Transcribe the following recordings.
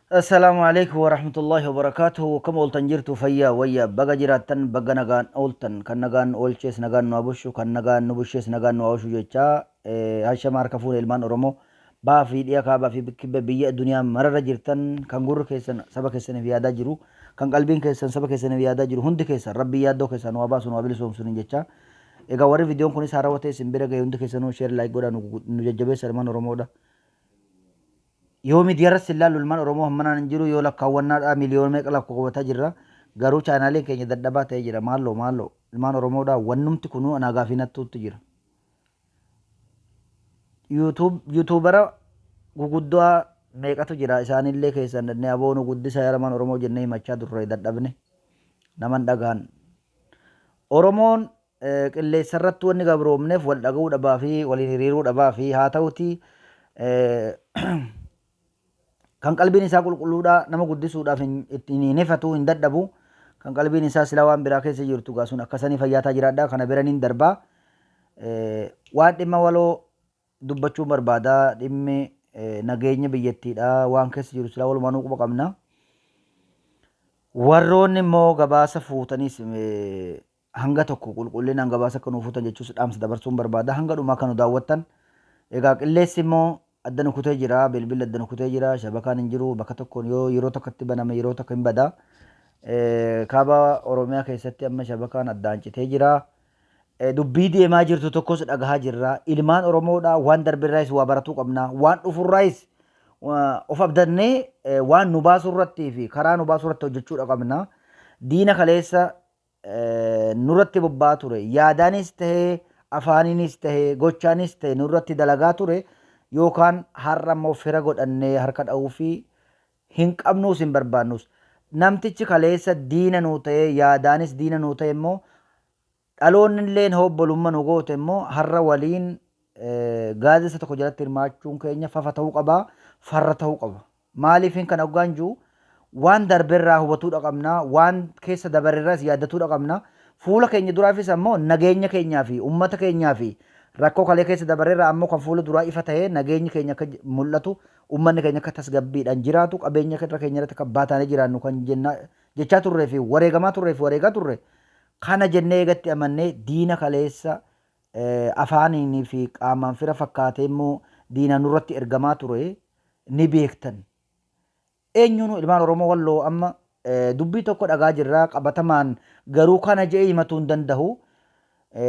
Assalaamu alaikum warahmatullahi wabarakaatuhu. Akkam ooltan? Jirtu fayyaa wayyaa? Baga jiraattan, baga nagaan ooltan. Kan nagaan nu oolchees nagaan nu haa bushu, kan nagaan nu bushees nagaan nu haa oolchu jechaa, hashama harka fuune ilmaan Oromoo baha fi dhiya, kaabaa fi kibba biyya addunyaa mararra jirtan, kan gurri keessan saba keessaniif yaadaa jiru, kan qalbiin keessan saba keessaniif yaadaa jiru, hundi keessan Rabbii yaaddoo keessaa nu haa baasu, nu haa bilisoomsu jechaa. Egaa warri viidiyoon kunis haarawaa ta'e isin bira gahe, hundi keessanuu share, like godhaa nu jajjabeessa ilmaan Oromoodha. Yoo miidiyaarratti ilaallu ilmaan Oromoo hammanaan hin jiru, yoo lakkaawwannaadhaa miliyoona meeqa lakkaawwataa jirra. Garuu chaanaaliin keenya dadhabaa ta'ee jira. Maalloo maalloo ilmaan Oromoodhaa, wannumti kunuu anaa gaafii nattuutti jira. YouTubera guguddoo meeqatu jira? Isaanillee keessan dhannee aboo nu guddisa yaa ilmaan Oromoo jennee himachaa turre, dadhabne, naman dhagaan. Oromoon qilleessa irratti wanni gabroomneef wal dhaga'uu dhabaa fi waliin hiriiruu dhabaa fi haa ta'uti, kan qalbiin isaa qulqulluudha nama guddisuudhaaf ittiin hin hifatu, hin dadhabu. Kan qalbiin isaa sila waan biraa keessa jirtu gaa sun akkasanii fayyaataa jiraadha. Kana bira nin darbaa, waan dhimma waloo dubbachuun barbaada. Dhimmi nageenya biyyattiidha, waan keessa jiru silaa walumaanuu quba qabna. Warroonni immoo gabaasa fuutanis hanga tokko qulqullinaan gabaasa akka nuuf fuutan jechuus dhaamsa dabarsuun barbaada. Hanga dhumaa kan nu daawwattan. Egaa qilleessi immoo adda nu kutee jira, bilbilli adda nu kutee jira, shabakaan hin jiru, bakka tokkoon yoo yeroo tokkotti baname yeroo tokko hin bada. Kaaba Oromiyaa keessatti amma shabakaan addaan citee jira. Dubbii deemaa jirtu tokkos dhagahaa jirra. Ilmaan Oromoodha, waan darbirraayis waa baratuu qabna, waan dhufurraayis of abdannee waan nu baasuu irratti fi karaa nu baasuu irratti hojjechuudha qabna. Diina kaleessa nurratti bobba'aa ture, yaadaanis tahee, afaaniinis tahee, gochaanis ta'e nurratti dalagaa ture, yookaan har'a immoo fira godhannee harka dha'uu fi hin qabnuus hin barbaannus. Namtichi kaleessa diina nuu ta'ee, yaadaanis diina nuu ta'e immoo, dhaloonni illeen obbolummaa nu goote immoo, har'a waliin gaazexaa tokko jalatti hirmaachuun keenya fafa ta'uu qaba, farra ta'uu qaba. Maaliifin kana hoggaan jiru, waan darberraa hubatuudha qabna, waan keessa dabarerraas yaaddatuudha qabna. Fuula keenya duraafis ammoo nageenya keenyaa fi uummata keenyaa fi rakkoo kalee keessa dabarerraa ammoo kan fuula duraa ifa ta'ee nageenyi keenya akka mul'atu, uummanni keenya akka tasgabbiidhaan jiraatu, qabeenya irra keenya irratti akka baataanii jiraannu kan jechaa turree fi wareegamaa turree fi wareegaa turre kana jennee eegatti amannee, diina kaleessa afaaniin fi qaamaan fira fakkaatee immoo diina nurratti ergamaa ture ni beektan. Eenyuun ilmaan Oromoo Walloo amma dubbii tokko dhagaa jirra, qabatamaan garuu kana je'ee himatuu hin danda'u.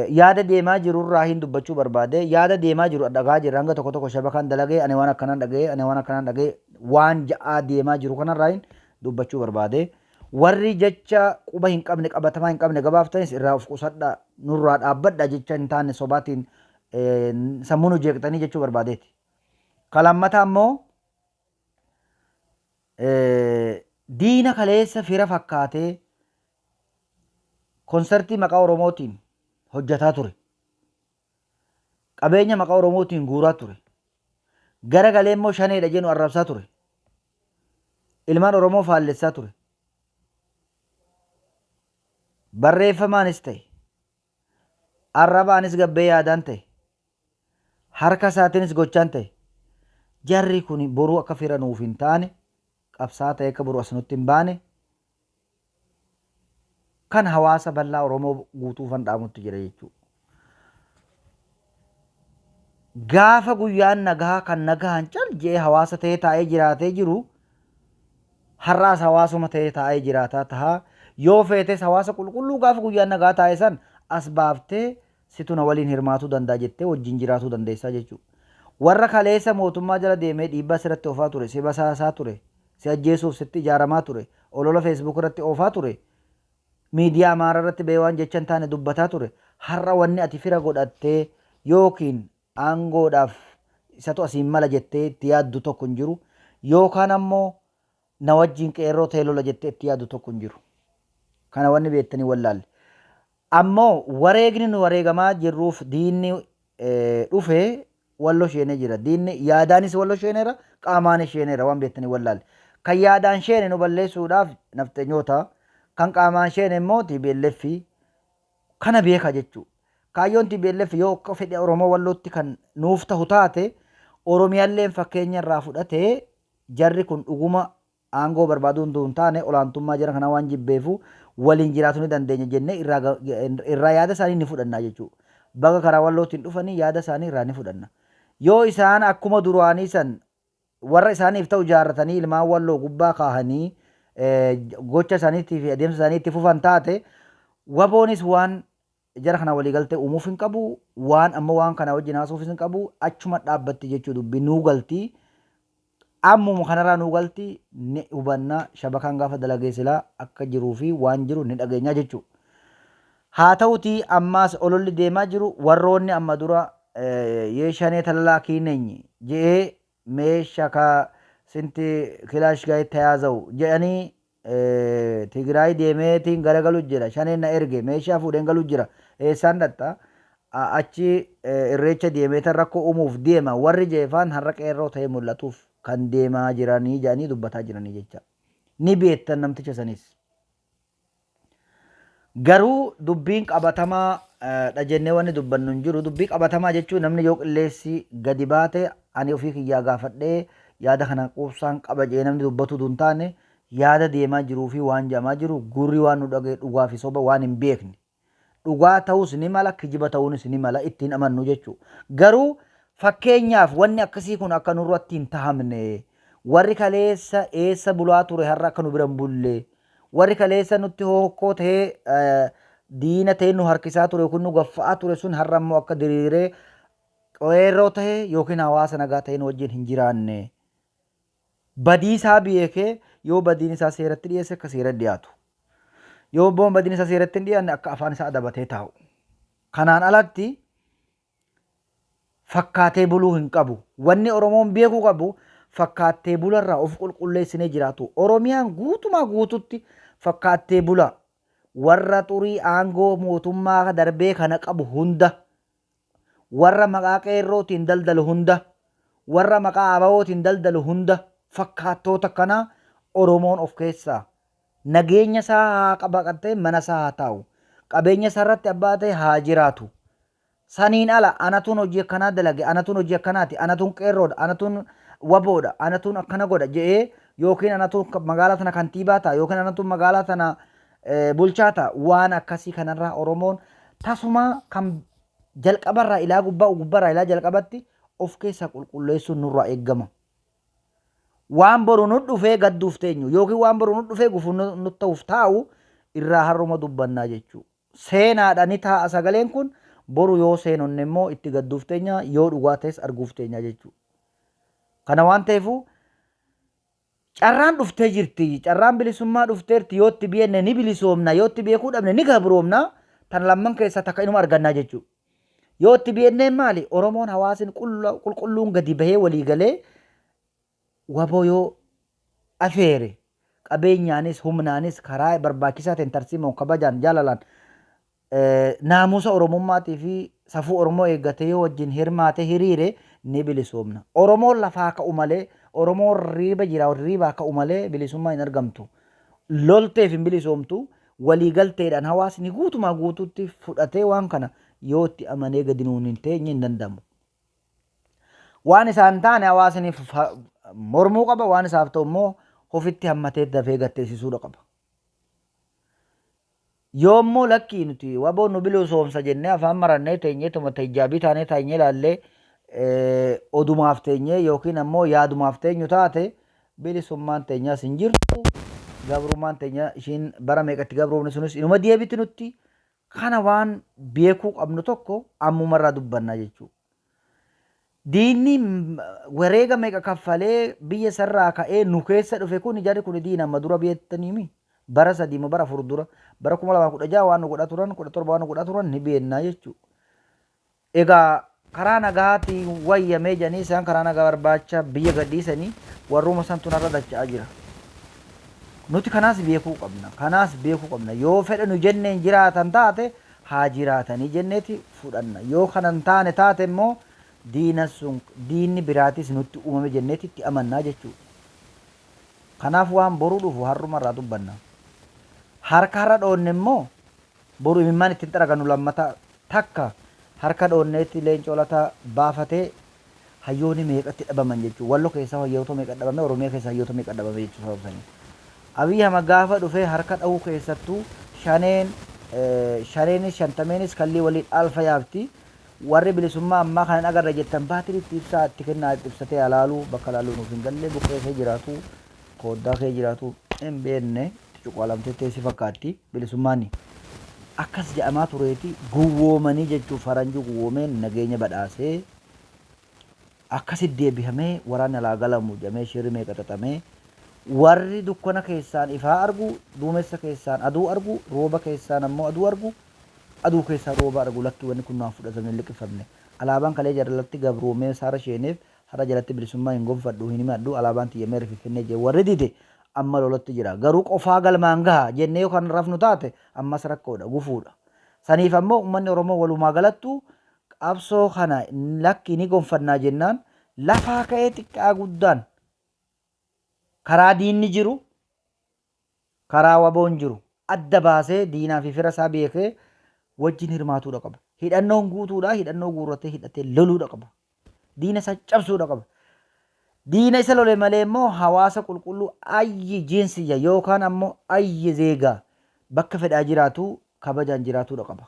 Yaada deemaa jirurraa hin dubbachuu barbaade. Yaada deemaa jiru dhagaa jirra, hanga tokko tokko shabakaan dalagee, ani waan akkanaan dhaga'ee, ani waan akkanaan dhaga'ee, waan ja'aa deemaa jiru kanarraa hin dubbachuu barbaade. Warri jecha quba hin qabne, qabatamaa hin qabne gabaaftanis irraa of qusadha, nurraa dhaabbadha, jecha hin taane sobaatiin sammuu nu jeeqxanii jechuu barbaadeeti. Kalammataa immoo diina kaleessa fira fakkaatee konsartii maqaa Oromootiin hojjetaa ture. Qabeenya maqaa Oromootiin guuraa ture. Gara galee immoo shaneedha jennu arrabsaa ture. Ilmaan Oromoo faallessaa ture. Barreeffamaanis ta'e, arrabaanis gabbee yaadaan ta'e, harka isaatiinis gochaan ta'e, jarri kun boruu akka fira nuuf hin taane, qabsaa ta'e akka boru as nutti hin baane kan hawaasa bal'aa Oromoo guutuufan dhaamutti jira jechuudha. Gaafa guyyaan nagaa kan nagaan cal je'ee hawaasa ta'ee taa'ee jiraatee jiru, har'aas hawaasuma ta'ee taa'ee jiraataa tahaa. Yoo feetes hawaasa qulqulluu gaafa guyyaan nagaa taa'e san as baaftee situ na waliin hirmaatuu danda'a jettee wajjin jiraatuu dandeessaa jechuudha. Warra kaleessa mootummaa jala deemee dhiibbaa sirratti oofaa ture, si basaasaa ture, si ajjeesuuf sitti ijaaramaa ture, olola Facebook irratti oofaa ture, miidiyaa Amaaraa irratti bahee waan jecha hin taane dubbataa ture, har'a wanni ati fira godhattee yookiin aangoodhaaf isatu asiin mala jettee itti yaaddu tokko hin jiru, yookaan ammoo na wajjin qeerroo ta'ee lola jettee itti yaaddu tokko hin jiru. Kana wanni beektanii wallaalle. Ammoo wareegni nu wareegamaa jirruuf diinni dhufe Wallo sheenee jira. Diinni yaadaanis Wallo sheeneera, qaamaanis sheeneera, waan beektanii wallaalle. Kan yaadaan sheene nu balleessuudhaaf nafxenyoota, kan qaamaan sheene immoo TPLF kana beeka jechuudha. Kaayyoon TPLF yoo akka fedha Oromoo Wallootti kan nuuf tahu taate, Oromiyaalleen fakkeenya irraa fudhatee jarri kun dhuguma Aangoo barbaaduu utuu hin taane olaantummaa jara kanaa waan jibbeefu waliin jiraatuu ni dandeenya jennee irraa irraa yaada isaanii ni fudhanna jechuudha. Baga karaa Wallootiin dhufanii yaada isaanii irraa ni fudhanna. Yoo isaan akkuma duraanii san warra isaaniif ta'u ijaarratanii ilmaan Walloo gubbaa kaahanii gocha isaaniitii fi adeemsa isaanii itti fufan taate, WBOnis waan jara kana waliigaltee uumuuf hin qabu, waan ammoo waan kana wajjin haasuufis hin qabu, achuma dhaabbatti jechuu. Dubbii nuu galti. Ammuma kanarraa nuu galti, ni hubanna. Shabakaan gaafa dalagee silaa akka jiruu fi waan jiru ni dhageenya jechuudha. Haa ta'utii ammaas ololli deemaa jiru, warroonni amma dura "የሸኔ ተላላኪ ነኝ" je'ee meesha ka sinti kilaash ጋር የተያዘው jedhanii, Tigraay deemeetiin garagalu jira, Shaneen na erge, meeshaa fuudheen galu jira, eessaan dhatta, achi Irreecha deemeetan rakkoo uumuuf deema warri jeefaan, har'a qeerroo ta'ee mul'atuuf kan deemaa jiranii jedhanii dubbataa jiranii jecha. Ni beektan namticha sanis. Garuu dubbiin qabatamaa dha jennee wanni dubbannu hin jiru. Dubbii qabatamaa jechuun namni yoo qilleessi gadi baate, ani ofii kiyyaa gaafadhee yaada kana quubsaan qaba jedhee namni dubbatu hin taane, yaada deemaa jiruu fi waan jedhamaa jiru gurri waan nu dhagaye, dhugaa fi soba waan hin beekne. Dhugaa ta'us ni mala, kijiba ta'uunis ni mala, ittiin amannu jechuudha. Garuu fakkeenyaaf wanni akkasii kun akka nurratti hin tahamne, warri kaleessa eessa bulaa ture har'a akka nu bira hin bulle, warri kaleessa nutti hokkoo ta'ee diina ta'ee nu harkisaa ture yookiin nu gaffa'aa ture sun har'a immoo akka diriiree qeerroo ta'e yookiin hawaasa nagaa ta'e nu wajjin hin jiraanne. Badii isaa beekee yoo badiin isaa seeratti dhiyeesse akka seera dhiyaatu. Yoo immoo badiin isaa seeratti hin dhiyaanne, akka afaan isaa adabatee taa'u. Kanaan alatti fakkaatee buluu hin qabu. Wanni Oromoon beekuu qabu, fakkaattee bularraa of qulqulleessinee jiraatu. Oromiyaan guutumaa guututti fakkaattee bula. Warra xurii aangoo mootummaa darbee kana qabu hunda, warra maqaa qeerrootiin daldalu hunda, warra maqaa ABOtiin daldalu hunda, fakkaattoota kanaa Oromoon of keessaa nageenya isaa haa qabaqatee mana isaa haa taa'u. Qabeenya isaa irratti abbaa ta'e haa jiraatu. Saniin ala anatuun hojii akkanaa dalage, anatuun hojii akkanaati, anatuun qeerroodha, anatuun WBOdha, anatuun akkana godha jedhee, yookiin anatuun magaalaa tana kantiibaa ta'a, yookiin anatuun magaalaa tana bulchaa ta'a, waan akkasii kanarraa Oromoon tasuma kan jalqabarraa ilaa gubbaa, gubbarraa ilaa jalqabatti of keessaa qulqulleessuun nurraa eeggama. Waan boru nu dhufee gadduuf teenyu yookiin waan boru nu dhufee gufuu nu ta'uuf taa'u irraa har'uma dubbannaa jechuudha. Seenaadha ni taa'a sagaleen kun, boru yoo seenonne immoo itti gadduuf teenya, yoo dhugaa ta'es arguuf teenya jechuudha. Kana waan ta'eefu carraan dhuftee jirti. Carraan bilisummaa dhufteerti. Yoo itti beekne ni bilisoomna. Yoo itti beekuu dhabne ni gabroomna. Tan lamman keessaa takka inuma argannaa jechuudha. Yoo itti beekneen maali? Oromoon hawaasni qulqulluun gadi bahee walii galee WBO yoo afeere, qabeenyaanis humnaanis karaa barbaachisaa ta'een, tarsiimoon, kabajaan, jaalalaan, naamusa Oromummaatii fi safuu Oromoo eeggatee yoo wajjin hirmaate, hiriire, ni bilisoomna. Oromoon lafaa ka'u malee, Oromoon riiba jira riibaa ka'u malee bilisummaa hin argamtu. Lolteef hin bilisoomtu. Waliigalteedhaan hawaasni guutumaa guutuutti fudhatee waan kana yoo itti amanee gadi nuun hin teenye hin danda'amu. Waan isaan taane hawaasni mormuu qaba, waan isaaf ta'u immoo ofitti hammatee dafee gatteessisuudha qaba. Yoo immoo lakkii, nuti WBOn nu bilisoomsa jennee afaan marannee teenyee tuma tajjaabii taanee teenyee ilaallee odumaaf teenyee yookiin ammoo yaadumaaf teenyu taate, bilisummaan teenyaas hin jirtu. Gabrummaan teenya ishiin bara meeqatti gabroomne sunis inuma deebiti nutti. Kana waan beekuu qabnu tokko ammumarraa dubbannaa jechuudha. Diinni wareega meeqa kaffalee biyya isarraa ka'ee nu keessa dhufe kun, jarri kun diina amma dura beektaniimi. Bara 3 moo bara 4 dura, bara 2016 waan nu godhaa turan, 17 waan nu godhaa turan ni beeknaa jechuudha. Egaa karaa nagaatiin wayyamee jedhanii isaan karaa nagaa barbaacha biyya gadhiisanii warruma santu narra dacha'aa jira. Nuti kanaas beekuu qabna. Kanaas beekuu qabna. Yoo fedha nu jenneen jiraatan taate haa jiraatanii jenneeti fudhanna. Yoo kana hin taane taate immoo diina sun diinni biraatis nutti uumame jenneeti itti amannaa jechuudha. Kanaaf waan boruu dhufu har'uma irraa dubbanna. Harka har'a dhoonne immoo boru imimmaan ittiin xaragannu lammata takka harka dhoonneetti Leencoo Lataa baafatee Hayyoonni meeqatti dhabaman jechuudha. Wallo keessaa hayyoota meeqa dhabame, Oromiyaa keessaa hayyoota meeqa dhabame jechuudha sababa saniin. Abiy Ahmad gaafa dhufee harka dhahuu keessattuu shaneen shaneenis shantameenis kallii waliin alfa yaafti. Warri bilisummaa ammaa kana hin agarre jettan baatirii itti ibsaa itti kennaa itti ibsatee haa laaluu bakka laaluu nuuf hin galle buqqee kee jiraatu kooddaa kee jiraatu hin beekne itti cuqaalamtee teessi fakkaatti bilisummaani. Akkas jedhamaa tureeti gowwoomanii jechuu faranjii gowwoomeen nageenya badhaasee Akkasitti deebifamee waraanni alaa galamu jedhamee shirri meeqa xaxamee warri dukkana keessaan ifaa argu, duumessa keessaan aduu argu, rooba keessaan ammoo aduu argu, aduu keessaan rooba argu lakki wanni kun naan fudhatamne hin liqimfamne. Alaabaan kalee jalatti gabroomee saara sheeneef har'a jalatti bilisummaa hin gonfadhu hin himadhu alaabaan tiyya meerre Finfinnee jee warri dide amma lolatti jira. Garuu qofaa galmaan gaha jennee yoo kan rafnu taate ammas rakkoodha, gufuudha. Saniif ammoo ummanni Oromoo walumaa galattuu Qabsoo kana lakki ni gonfannaa jennaan lafaa ka'ee xiqqaa guddaan karaa diinni jiru karaa waboon jiru adda baasee diinaa fi fira isaa beekee wajjin hirmaatuudha qaba. Hidhannoon guutuudha hidhannoo guurratee hidhatee loluudha qaba. Diina isaa cabsuudha qaba. Diina isa lole malee immoo hawaasa qulqulluu ayyi jinsiyya yookaan ammoo ayyi zeegaa bakka fedhaa jiraatu kabajaan jiraatuudha qaba.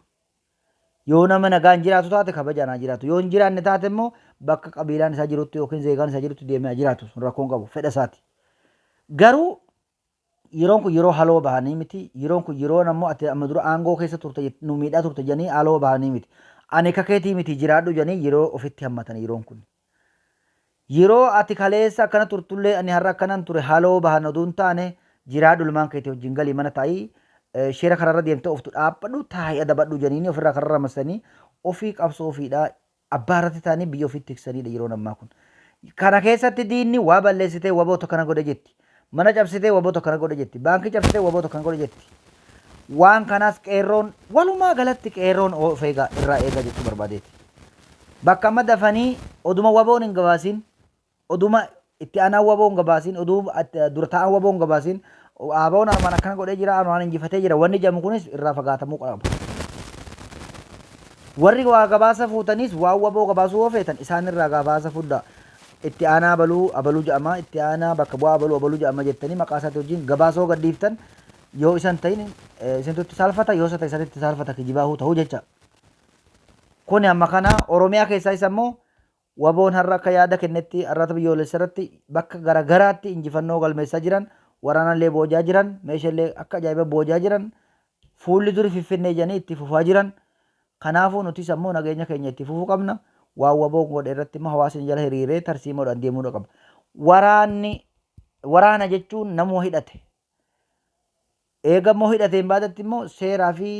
Yoo nama nagaan jiraatu taate kabajaan haa jiraatu. Yoo hin jiraanne taate immoo bakka qabiilaan isaa jirutti yookiin zeegaan isaa jirutti deemee haa jiraatu. Sun rakkoo hin qabu. Fedha isaati. Garuu yeroon kun yeroo haloo bahanii miti. Yeroon kun yeroo ammoo ati amma dura aangoo keessa turte nu miidhaa turte jedhanii haloo bahanii miti. Ani akka keetii miti jiraadhu jedhanii yeroo ofitti hammatan yeroon kun. Yeroo ati kaleessa akkana turtullee ani har'a akkanan ture haloo bahan oduu hin taane jiraadhu ilmaan keetii wajjin galii mana taa'ii shira kararra deemtee oftu dhaabbadhu taa'ii adabadhu jedhanii ofirraa kararra massanii ofii qabsoo ofiidhaa abbaa irratti ta'anii biyya ofii tiksaniidha yeroon ammaa kun. Kana keessatti diinni waa balleessitee wabootu akkana godhe jetti. Mana cabsitee wabootu akkana godhe jetti. Baankii cabsitee wabootu akkana godhe jetti. Waan kanaas qeerroon walumaa galatti qeerroon of eegaa irraa eegaa jechuu barbaadeeti. Bakka amma dafanii oduma waboon hin gabaasin, oduma itti aanaan waboo hin gabaasin, oduu dura taa'aan waboo hin gabaasin, ABOn armaan akkana godhee jira, armaan injifatee jira, wanni jedhamu kunis irraa fagaatamuu qaba. Warri waa gabaasa fuutanis waan waboo gabaasuu yoo feetan isaan irraa gabaasa fudhaa. Itti aanaa abaluu abaluu jedhama, itti aanaa bakka bu'aa abaluu abaluu jedhama jettanii maqaa isaatti wajjin gabaasoo gadhiiftan yoo isan ta'in isintu itti saalfata, yoo isa ta'e isatti itti saalfata kijibaahuu ta'uu jecha. Kuni amma kana Oromiyaa keessaa isa immoo waboon har'a akka yaada kennetti arraata biyyoolessa irratti bakka garagaraatti injifannoo galmeessaa jiran waraanallee boojaa jiran meeshallee akka ajaa'iba boojaa jiran fuulli duri Finfinnee jedhanii itti fufaa jiran kanaafuu nutis ammoo nageenya keenya itti fufuu qabna waan waboon godhe irratti immoo hawaasni jala hiriiree tarsiimoodhaan deemuudha qaba. Waraanni waraana jechuun namuu hidhate eega immoo hidhateen baadatti immoo seeraa fi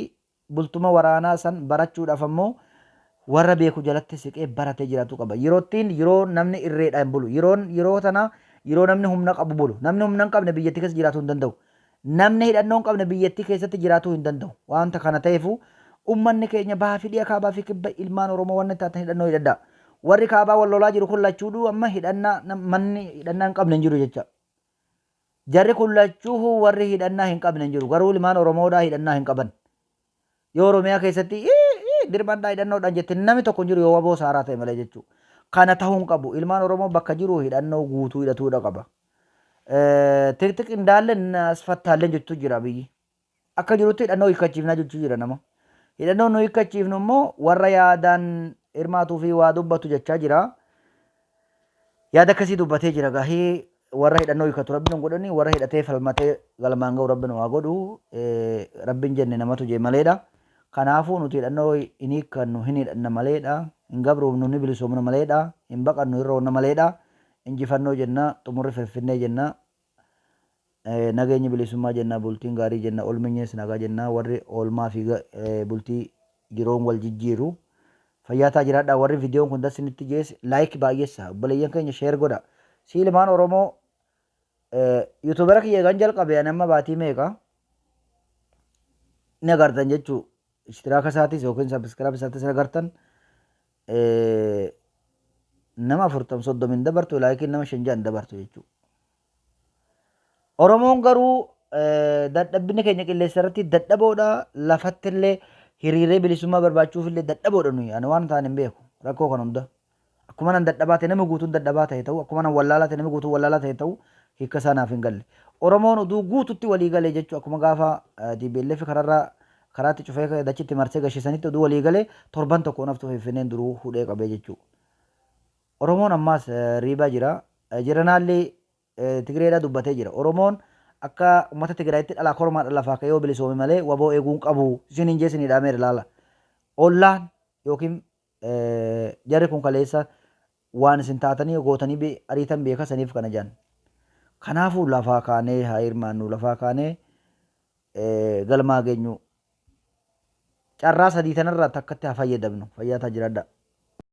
bultuma waraanaa san barachuudhaaf ammoo warra beeku jalatti siqee baratee jiraatuu qaba. Yeroottiin yeroo namni irreedhaan bulu. Yeroon yeroo tana yeroo namni humna qabu bulu. Namni humna hin qabne biyyattii keessa jiraatuu hin danda'u. Namni hidhannoo hin qabne biyyattii keessatti jiraatuu hin danda'u. Wanta kana ta'eefu ummanni keenya bahaa fi dhiha kaabaa fi kibba ilmaan Oromoo wanni taatan hidhannoo hidhadhaa. Warri kaabaa wal lolaa jiru kun lachuudhuu amma hidhannaa manni hidhannaa hin qabne hin jiru jecha. Jarri kun lachuuhuu warri hidhannaa hin qabne hin jiru. Garuu ilmaan Oromoodhaa hidhannaa hin qaban. Yoo Oromiyaa keessatti ii ii dirmadhaa hidhannoodhaan jette namni tokko hin jiru yoo waboo saaraa ta'e malee jechuudha. Kana ta'uu hin qabu. Ilmaan Oromoo bakka jiru hidhannoo guutuu hidhatuudha qaba. Tiqtiq indaallen asfattaallen jechuu jira biyyi. Akka jirutti hidhannoo hiikkachiifnaa jechuu jira nama. Hidhannoo nu hiikkachiifnu immoo warra yaadaan hirmaatuu fi waa dubbatu jechaa jira. Yaada akkasii dubbatee jira gaahii warra hidhannoo hiikkatu rabbi nu godhani warra hidhatee falmatee galmaan ga'u rabbi nu haa godhu rabbiin jenne namatu jee maleedha. Kanaafuu nuti hidhannoo hin hiikkannu hin hidhanna maleedha. Hin gabroomnu ni bilisoomna maleedha. Hin baqannu hin roonna maleedha. Injifannoo jenna xumurri finfinnee jenna. Nageenyi bilisummaa jenna, bultiin gaarii jenna, olminyis nagaa jenna, warri oolmaa fi bultii jiroon wal jijjiiru. Fayyaa taa jiraadhaa warri viidiyoon kun das isinitti jees like baay'essa obboleeyyan keenya share godha. Si ilmaan Oromoo youtubera kiyya eegan jalqabe ani amma baatii meeqa ni agartan jechuu ishtiraaka isaatis yookiin subscribe isaatis ni agartan nama afurtam soddom hin dabartu laayikiin nama shan ja'a hin dabartu jechuudha. Oromoon garuu dadhabbinni keenya qilleensa irratti dadhaboodha. Lafatti illee hiriiree bilisummaa barbaachuuf illee dadhaboodha nuyi. Ani waan ta'an hin beeku. Rakkoo kan hunda. Akkuma nan dadhabaa ta'e namni guutuun dadhabaa ta'e ta'u, akkuma nan wallaalaa ta'e namni guutuun wallaalaa ta'e ta'u hiikka isaa naaf hin galle. Oromoon uduu guututti walii galee jechuu akkuma gaafa TPLF kararraa karaatti cufee dachitti marsee gashisanitti uduu walii galee torban tokko naftu Finfinneen duruu hudhee qabee jechuu. Oromoon ammaas riibaa jira. Jeranaalli Tigreedha dubbatee jira. Oromoon akka uummata Tigraayitti dhalaa kormaadha lafaa ka'ee yoo bilisoome malee waboo eeguu hin qabu. Isin hin jee isinii dhaameera ilaala. Ollaan yookiin jarri kun kaleessa waan isin taatanii gootanii ariitan beeka saniif kana jedhan. Kanaafuu lafaa kaanee haa hirmaannu, lafaa kaanee galmaa geenyu. Carraa sadii tanarraa takkatti haa fayyadamnu. Fayyaa ta'a jiraadhaa.